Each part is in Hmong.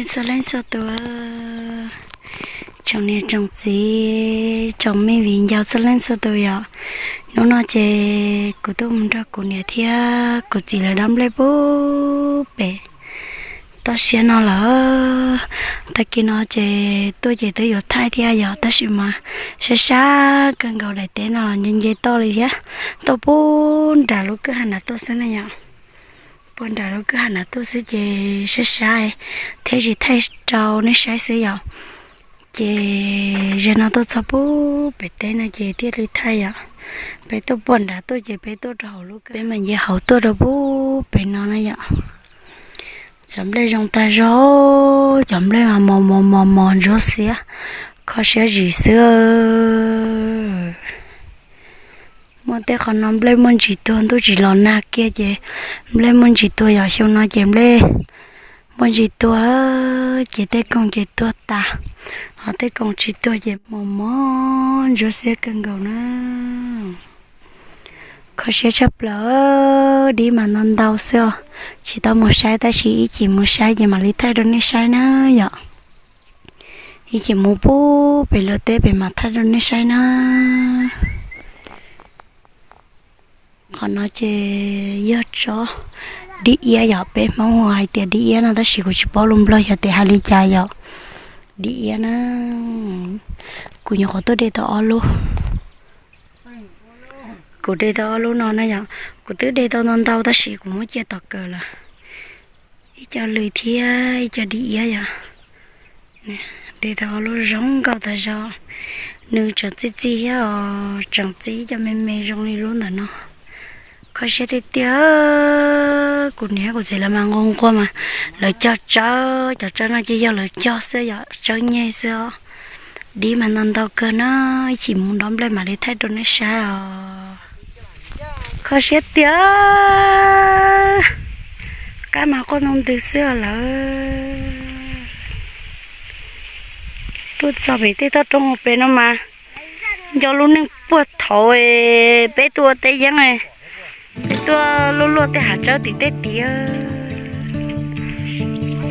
Txhua leej txhua tus, tsoom niam tsoom txiv tsoom me viv ncaus txhua leej txhua tus yom. Hnub no ces kuv tuaj mus nrog kuv niam thiab kuv txiv lawv dob nplej pub pem toj siab no lawm. Tag kis no ces tuaj ces twb yuav thaij thiab yom, tab sis mas sab sab kawg nkaus, daim teb no los nce nce toj li thiab. Tuaj pub nram lub kwj ha nram tuaj xwb na yom. Pub nram lub kwj ha nram tuaj xwb ces sab sab thiab tsis thaij rau nej saib xwb yom. Ces zaum no tuaj txog pub pem teb no ces thiaj li thaij yom. Peb tuaj pub nram tuaj ces peb tuaj rau hauv lub kwj, peb mam nce hauv tuaj rau pub pem no na yom. Cov nplej zoo tag zog, cov nplej mas mos mos mos mos ntsuab xiab, kho siab zim xwb. Muaj tej qhov no nplej muaj ntsis tuag, ntuj tsis los nag kiag ces nplej muaj ntsis tuag yom. Xyoo no ces nplej muaj ntsis tuag, ces tej koog ces tuag tas, ho tej koog tsis tuag ces mos mos ntsuab xiab kawg nkaus na. Kho siab tshaj plaws, dib mas ntau ntau xwb os. Tsis tau mus saib tab sis ib chim mus saib ces mam li thaij rau nej saib na yom. Ib chim mus pub pem luag teb pem mam thaij rau nej saib na. Qhov no ces yog tsob dib iab yom, peb Hmoob hu hais tias dib iab no tab sis kuv tsis paub lus Nplog yog tias hais li cas yom. Dib iab na, kuv nyuam qhuav tuaj de tau ob lub. Kuv de tau ob lub no na yom, kuv twb de tau ntau ntau tab sis kuv muab cia tom kawm lawm. Ib co lws thiab ib co dib iab yom. De tau ob lub zoo nkauj tas zog, nws tseem txi txiv thiab os, tseem txiv ib co me me zoo li lub ntawm no. Kho siab tiag tiag, kuv niam kuv txiv lawv mas nquag nquag mas lawv cog tsawb, cov tsawb no ces yog lawv cog xwb yom, tsawb nyeg xwb os. Dib mas ntau ntau kawg na, ib chim mus dob nplej mam li thaij rau nej saib os. Kho siab tiag, qab mas quaj ntoo ntws xwb lawm. Tuaj txog pem tej toj roob hauv pes no mas nco lub neej puag thaum peb tuaj ua teb yeeb, peb tuaj luaj luaj tej hav tsawb tim tej tid.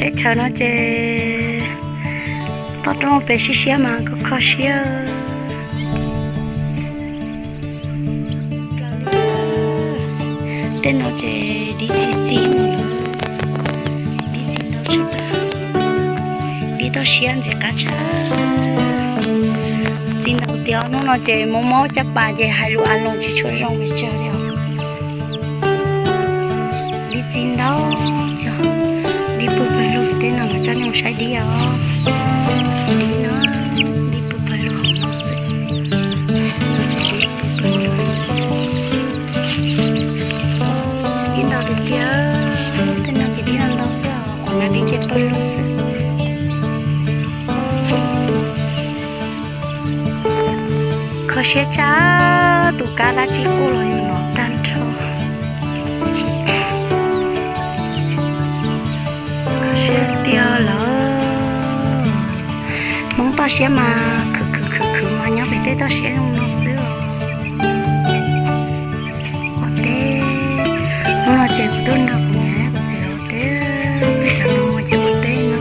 Teb chaws no ces toj roob hauv pes siab siab mas kho kho siab. Tej no ces dib txi txiv, dib txi ntau tshaj plaws, dib toj siab ntxim qab tshaj. Txiv ntau tiag, hnub no ces mob mob caj pas ces hais lus a loos tsis tshua zoo pes tsawg li os. Dib txi ntau, dib pug pawg lug, tej no mas tso nej mus saib dib os. Dib no, dib pug pawg lug hauv no xwb. Dib ntau tiag tiag, tej no ces dib ntau ntau xwb os, qhov no dib ces pawg lug xwb. Kho siab tshaj, tus kab dab tsi quaj los yus hnov tag nrho. Kho siab tiag lawm. Hmoob toj siab mas khwv khwv khwv khwv mas nyob pem tej toj siab zoo no xwb os. Ua teb, hnub no ces kuv tuaj nrog kuv niam kuv txiv ua teb, peb cov no mus ces ua teb no.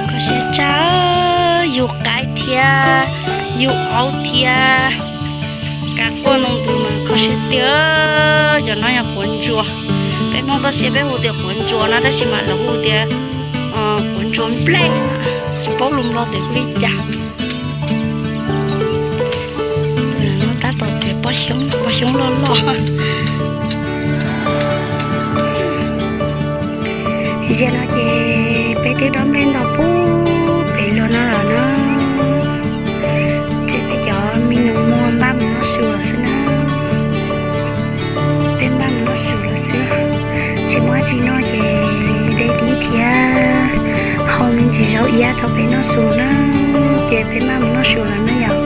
Kho siab tshaj, yus qaib thiab yus aub thiab, kab quaj ntoo ntws mas kho siab tiag. Cov no yog quav ntsuas, peb Hmoob toj siab peb hu tias quav ntsuas no tab sis mas lawv hu tias quav ntsuas nplej, tsis paub lus Nplog tias hu li cas. No tab tom txiav pob xyoob, pob xyoob loj loj. Zaum no ces peb twb dob nplej ntau pub pem luag no lawm na. Ces peb cov me nus muag npaj mus noj su lawm xwb na. Peb npaj mus noj su lawm xwb. Tsis muaj dab tsi noj ces de dib thiab hau me ntsis zaub iab rau peb noj su na. Ces peb npaj mus noj su lawm na yom.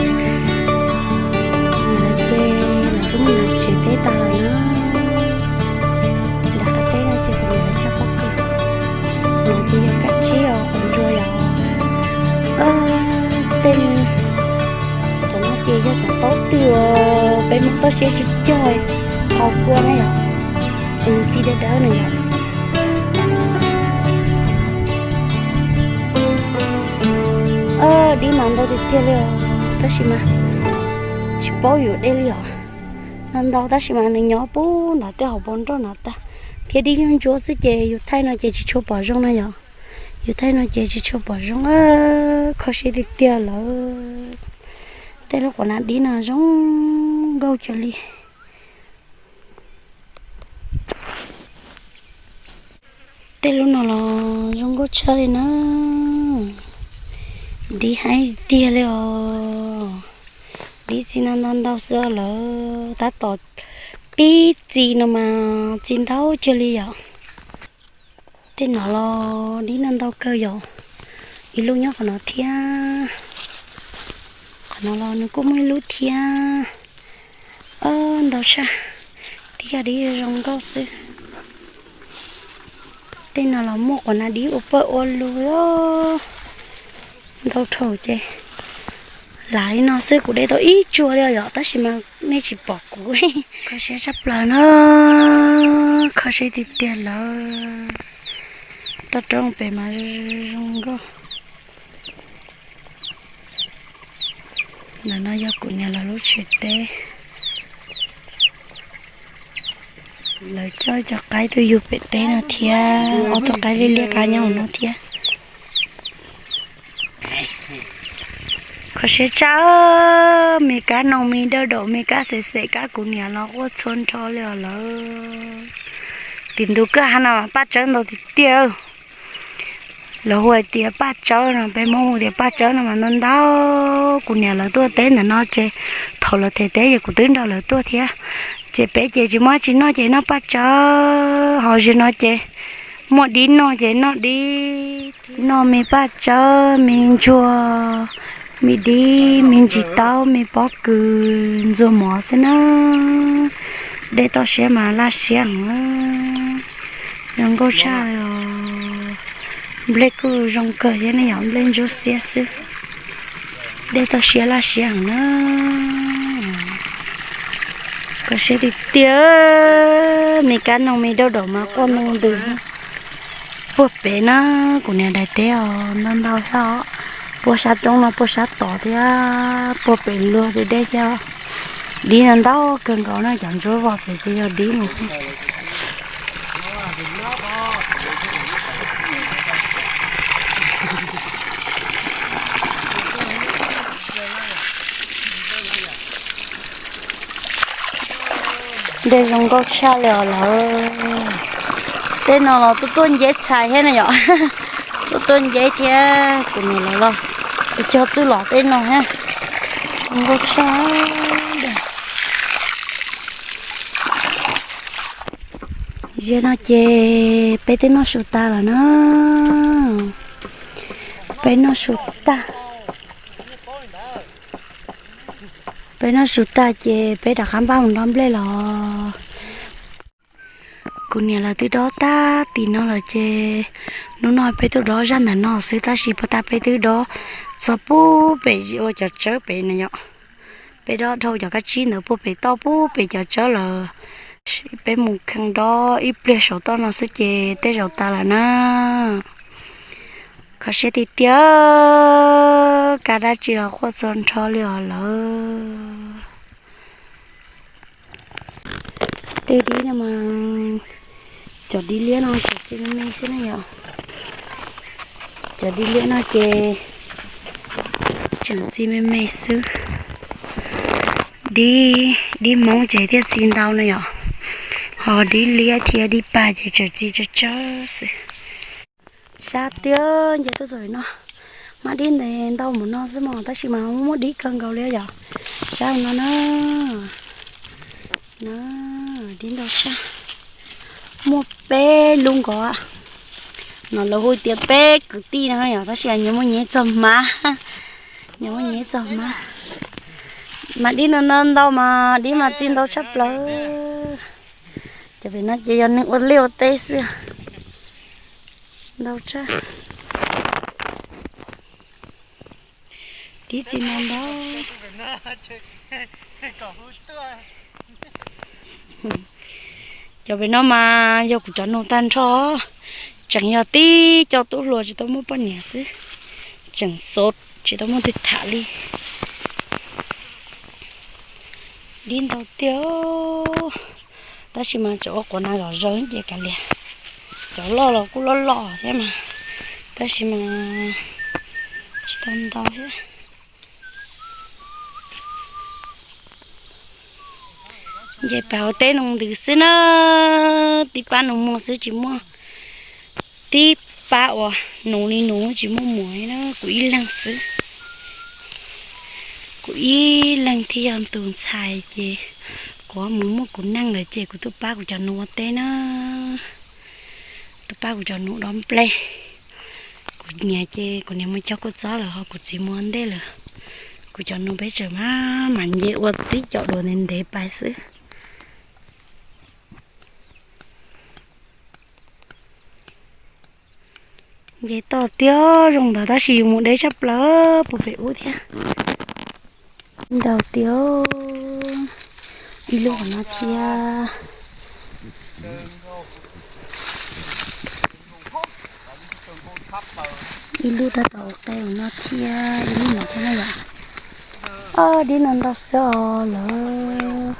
Niam lawv ces lawv twb mus nram tsev teb tas lawm na. Nram qab teb no ces kuv niam lawv tso pob kws. No ces yog kab tsib os, quav ntsuas yom. Tej cov no ces yog cov taub twg uas peb Hmoob toj siab tsis cog hau kua na yom. Nws txi dawb dawb na yom. Dib mas ntau tiag tiag li os, tab sis mas tsis paub yuav deb li os. Ntau ntau tab sis mas nws nyob puag nram tej hauv paus nroj na tag, thiab dib ntsuab ntsuab xwb ces yus thaij no ces tsis tshua pom zoo na yom. Yus thaij no ces tsis tshua pom zoo, kho siab tiag tiag lawm. Tej lub quav nas dib no zoo nkauj kawg li. Tej lub no los zoo nkauj tshaj li na. Dib heev tiag li os. Dib txi ntau ntau ntau xwb lawm, tab tom pib txi no mas txi ntau kawg li yom. Tej no los dib ntau ntau kawg yom. Ib lub nyob qhov no thiab. Qhov no los nws kuj muaj ib lub thiab. Ntau tshaj, tib yog dib zoo nkauj xwb. Tej no los muaj quav nas dib ua pawg ua lug, ntau dhau ces lam li no xwb, kuv de tau ib tsuag li yom, tab sis mas nej tsis pom kuv. Kho siab tshaj plaws na, kho siab tiag tiag lawm. Toj roob pem mas zoo nkauj. Ntawm no yog kuv niam lawv lub tsev teb. Lawv coj cov qaib tuaj yug pem teb no thiab, ob tug qaib liab liab qab nyob hauv no thiab. Kho siab tshaj, me kab noog me dawb daum me kab xem xem kab kuv niam los quaj txhua nrho li os lawm. Tim ntug kwj ha no paj tsawb ntau tiag tiag. Lawv hu hais tias paj tsawb no, peb Hmoob hu tias paj tsawb no mas ntau ntau. Kuv niam lawv tuaj teb ntawm no ces thaum lawv them teb ces kuv twb nrog lawv tuaj thiab. Ces peb ces tsis muaj dab tsi noj ces noj paj tsawb, ho zaum no ces muaj dib noj ces noj dib. Noj me paj tsawb, me ntsuag, me dib, me ntsis taub, me pob kws, ntxuag mov xwb na. Dej toj siab mas laj siab heev, zoo nkauj tshaj li os. Nplej kuj zoo kawg thiab ne yom, nplej ntsuab xiab xwb. Dej toj siab laj siab heev na. Kho siab tiag tiag, me kab noog me dawb daum mas quaj ntug ntws puag pem na. Kuv niam daim teb os, ntau ntau xwb, puag sab roob no puag sab tod thiab puag pem luag deb deb thiab. Dib no ntau kawg nkaus na, cov ntsuab vog pem ces yog dib no. Dej zoo nkauj tshaj li os lawm. Tej no los tuaj tuaj nceb txhais thiab na yom. Tuaj tuaj nceb thiab, kuv niam lawv los kuv cog txuj lom tej no thiab. Zoo nkauj tshaj. Ziag no ces peb twb noj su tas lawm na. Peb noj su tag, peb noj su tag ces peb rov qab npaj mus nrog nplej los. Kuv niam lawv twb dob tag tim no lawm ces hnub no peb tuaj dob zaj ntawm no xwb, tab sis puag ta peb twb dob txog puag pem ua cov tsawb pem na yom. Peb dob dhau cov kab tsib ntawd puag pem toj puag pem cov tsawb lawm. Peb mus kheej dob ib pliag saum toj no xwb ces tej zaum tas lawm na. Kho siab tiag tiag, kab dab tsi los quaj txhua nrho li os lawm. Tej dib no mas, cov dib liab no tseem txi me me xwb na yom. Cov dib liab no ces tseem txi me me xwb. Dib, dib Hmoob ces thiaj txi ntau no yom. Ho dib liab thiab dib pag ces tseem txi tsawg tsawg xwb. Sab tiag, nce tuaj txog no, mas dib ntev ntau mus no xwb mas tab sis mas muaj dib kawg nkaus li yom. Sab no na, na, dib ntau tshaj. Muaj peb lub nkaus. No lawv hu tias peb kwv tij no yom, tab sis nyias muaj nyias txoj hmab, nyias muaj nyias txoj hmab. Mas dib ntau ntau ntau mas dib mas txi ntau tshaj plaws. Cov pem no ces yog neeg ua liaj ua teb xwb. Ntau tshaj. Dib txi ntau ntau. Cov pem no mas yog kuv cov nus tag nrho, tseem yog tib co tub hluas tsis tau muaj poj niam xwb, tseem xov tsis tau muaj twg tham li. Dib ntau tiag, tab sis mas tseem ua quav na zom zaws ces kav liam. Cov loj los kuj loj loj thiab mas, tab sis mas tsis tau ntau thiab. Nce pas ua teb no ntws xwb na, tib pab nus muag xwb tsis muaj, tib pab uas nus li nus tsis muaj muam na, kuv ib leeg xwb. Kuv ib leeg thiaj yog tus ntxhais ces kuv mus muaj kuv neej lawm ces kuv tuaj pab kuv cov nus ua teb na, tuaj pab kuv cov nus dob nplej. Kuv niam ces kuv niam mus cog kua txob lawm ho kuv txiv mus ua ntej lawm. Kuv cov nus peb tseem mam mam nce ua tib co duas ntev ntev pais xwb. Nce toj tiag zoo ntawd tab sis yus mus deb tshaj plaws puag pem ub thiab. Ntau tiag, ib lub qhov no thiab. Ib lub tab tom ua qe no thiab, ib lub no thiab na yom. Ob dib no ntau xwb os lawm.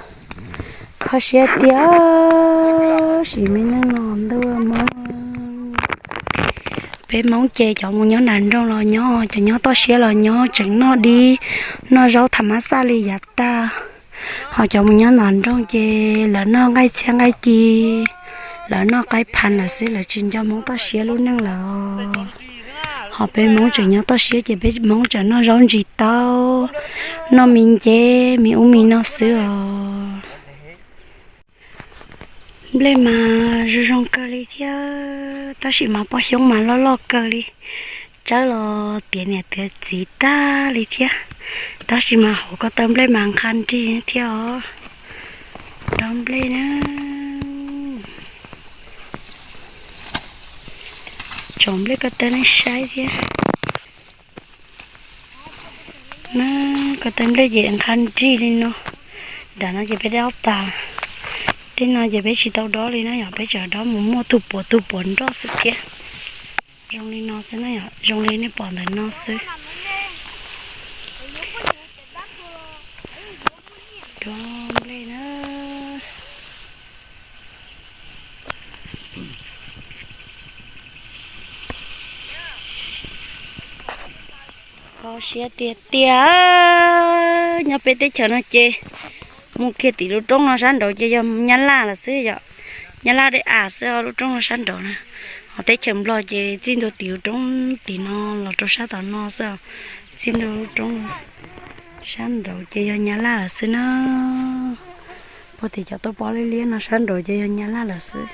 Kho siab tiag, sim me neej no ntuj Hmoob. Peb Hmoob ces cov mus nyob nram nroog los nyob, cov nyob toj siab los nyob tseem noj dib noj zaub tham mas xaj li yav tag. Ho cov mus nyob nram nroog ces lawv noj nqaij txhiab nqaij ci, lawv noj qaib phav lawm xwb, lawv tsis nco Hmoob toj siab lub neej lawm. Ho peb Hmoob tseem nyob toj siab ces peb Hmoob tseem noj zaub ntsis taub, noj me nceb me ub me no xwb os. Nplej mas zoo zoo kawg li thiab, tab sis mas poj xyoob mas loj loj kawg li, tsawb los tiav niam tiav txiv tag li thiab, tab sis mas hauv ko taw nplej mas nqha nrig thiab os. Dob nplej na, tsom nplej ko taw nej saib thiab. Na, ko taw nplej ces nqha nrig li no. Nram no ces peb dob tas, tej no ces peb tsis tau dob li na yom, peb tseem dob mus muaj tug puav tug puav nroj xwb thiab. Zoo li no xwb na yom, zoo li nej pom ntawm no xwb. Dob nplej na. Kho siab tiag tiag, nyob peb teb chaws no ces mus kiag tim lub roob no sab nraud ces yog Nyab Laj lawm xwb yom. Nyab Laj dej am xwb os, lub roob no sab nraud na. Ho teb chaws Nplog ces txij ntua tim lub roob tim no los rau sab tom no xwb os. Txij ntua lub roob sab nraud ces yog Nyab Laj lawm xwb na. Puag tim cov tuaj pob liab liab no sab nraud ces yog Nyab Laj lawm xwb.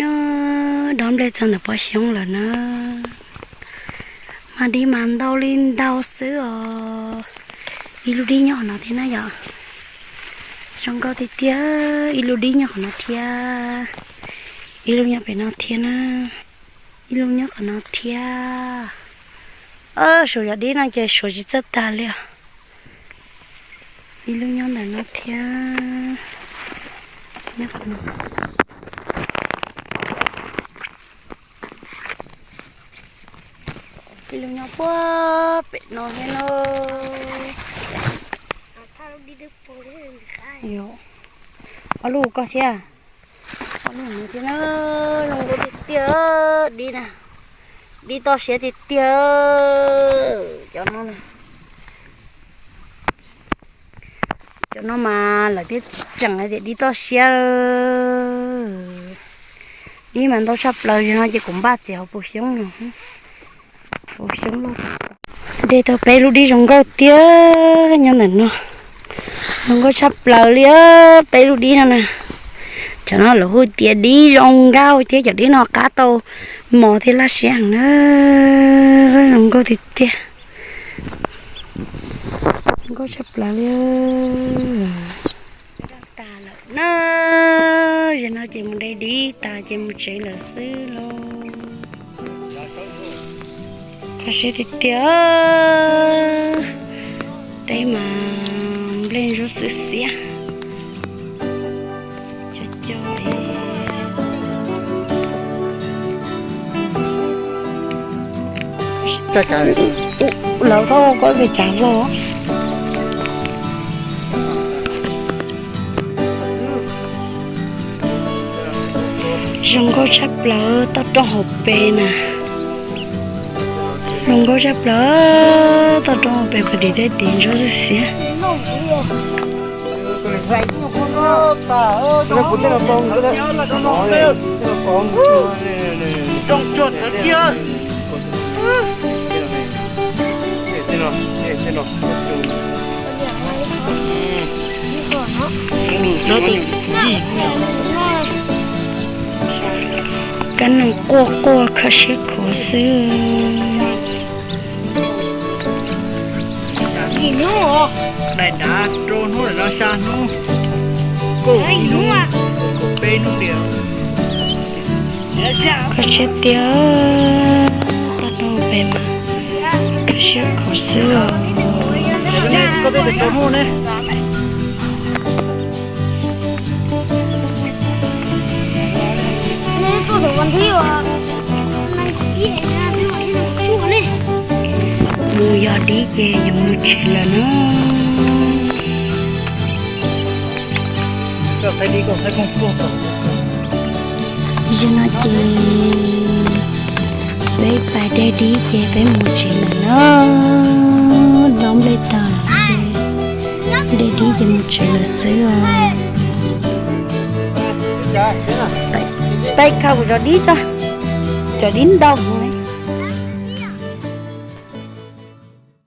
No, dob nplej txog ntawm pob xyoob lawm na. Mas dib mas ntau li ntau xwb os. Ib lub dib nyob qhov no thiab na yom. Zoo nkauj tiag tiag, ib lub dib nyob qhov no thiab. Ib lub nyob pem no thiab na. Ib lub nyob qhov no thiab. Suav yog dib no ces suav tsis txawj tag li os. Ib lub nyob ntawm no thiab. Ib lub nyob puag pem no thiab no. Ob lub koj thiab. Ob lub no thiab na, zoo nkauj tiag tiag, dib na. Dib toj siab tiag tiag. Cov no na. Cov no mas lawv thiaj tseem hais tias dib toj siab. Dib mas ntau tshaj plaws, zaum no ces kuv npaj txiav hauv paus xyoob no. Paus xyoob loj. De tau peb lub dib zoo nkauj tiag nyob ntawm no. Zoo nkauj tshaj plaws li, peb lub dib no na. Cov no lawv hu tias dib zoo nkauj thiab, cov dib no qab tau mos thiab laj siab heev na. Zoo nkauj tiag tiag. Nkauj tshaj plaws li. Tas lawm na, zaum no ces mus de dib tas ces mus tsev lawm xwb lauj. Kho siab tiag tiag, teb mas nplej ntsuab xwb xiab. Lawv thauj koj li cas vau. Zoo nkauj tshaj plaws toj roob hauv pes na. Zoo nkauj tshaj plaws toj roob hauv pes, kuv tim tej tim ntsuab xwb xiab. Kab noog quaj quaj kho siab khuav xwb. Daim dav rau hnub no xya hnub, kaum ib hnub, kaum peb hnub tiag. Kho siab tiag, toj roob pem mas kho siab khuav xwb os. Mus yos dib ces yuav mus tsev lawm na. Zaum no ces peb pais de dib ces peb mus tsev lawm na. Dob nplej tag lawm ces de dib ces mus tsev lawm xwb os. Peb khaws kuv cov dib tso, cov dib ntau.